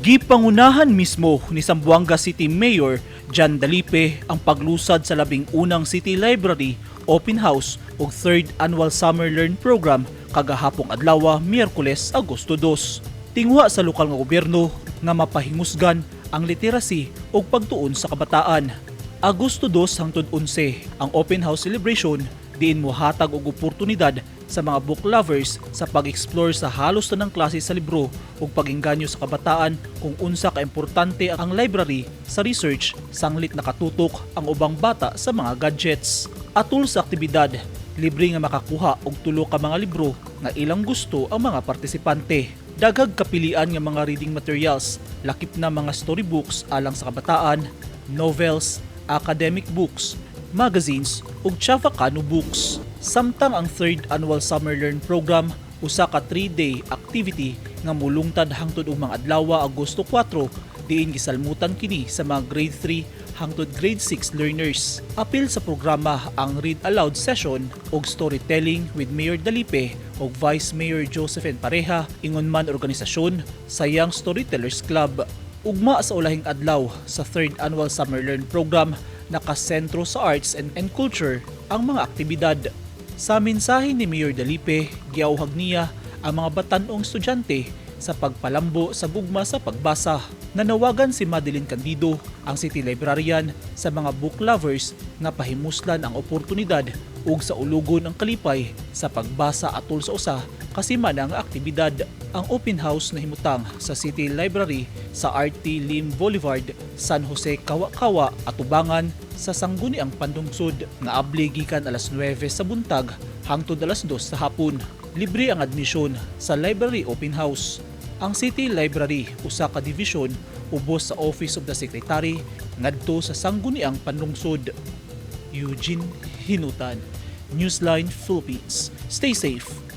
Gipangunahan mismo ni Zamboanga City Mayor John Dalipe ang paglusad sa 11 na City Library Open House ug third annual Summer Learn Program kagahapong adlaw, Miyerkules, Agosto 2. Tinguha sa lokal nga gobyerno nga mapahimusgan ang literacy ug pagtuon sa kabataan. Agosto 2 hangtod 11 ang open house celebration diin mohatag og oportunidad sa mga book lovers sa pag-explore sa halos tanang klase sa libro ug pag-engganyo sa kabataan kung unsa ka importante ang library sa research sanglit nakatutok ang ubang bata sa mga gadgets. Atol sa aktibidad, libre nga makakuha og tulo ka mga libro nga ilang gusto ang mga partisipante. Daghag kapilian nga mga reading materials, lakip na mga storybooks alang sa kabataan, novels, academic books, magazines ug Chavacano books. Samtang ang third annual Summer Learn Program, usa ka 3-day activity nga mulungtad hangtod ug mga adlaw, Agosto 4, diin gisalmutan kini sa mga grade 3 hangtod grade 6 learners. Apil sa programa ang read aloud session ug storytelling with Mayor Dalipe ug Vice Mayor Josephine Pareja, ingon man organisasyon sa Young Storytellers Club. Ugma sa ulahing adlaw sa third annual Summer Learn Program, nakasentro sa arts and culture ang mga aktibidad. Sa mensahe ni Mayor Dalipe, giauhag niya ang mga batan-ong estudyante sa pagpalambo sa gugma sa pagbasa. Nanawagan si Madeline Candido, ang city librarian, sa mga book lovers nga pahimuslan ang oportunidad ug saulugon ang kalipay sa pagbasa atol sa usa ka semana nga aktibidad. Ang open house nahimutang sa City Library sa RT Lim Boulevard, San Jose, Kawa-Kawa, atubangan sa Sangguniang Panlungsod nga abli gikan alas 9 sa buntag hangtod alas 2 sa hapon. Libre ang admisyon sa Library Open House. Ang City Library usa ka division ubos sa Office of the Secretary ngadto sa Sangguniang Panlungsod. Eugene Hinutan, Newsline Philippines. Stay safe.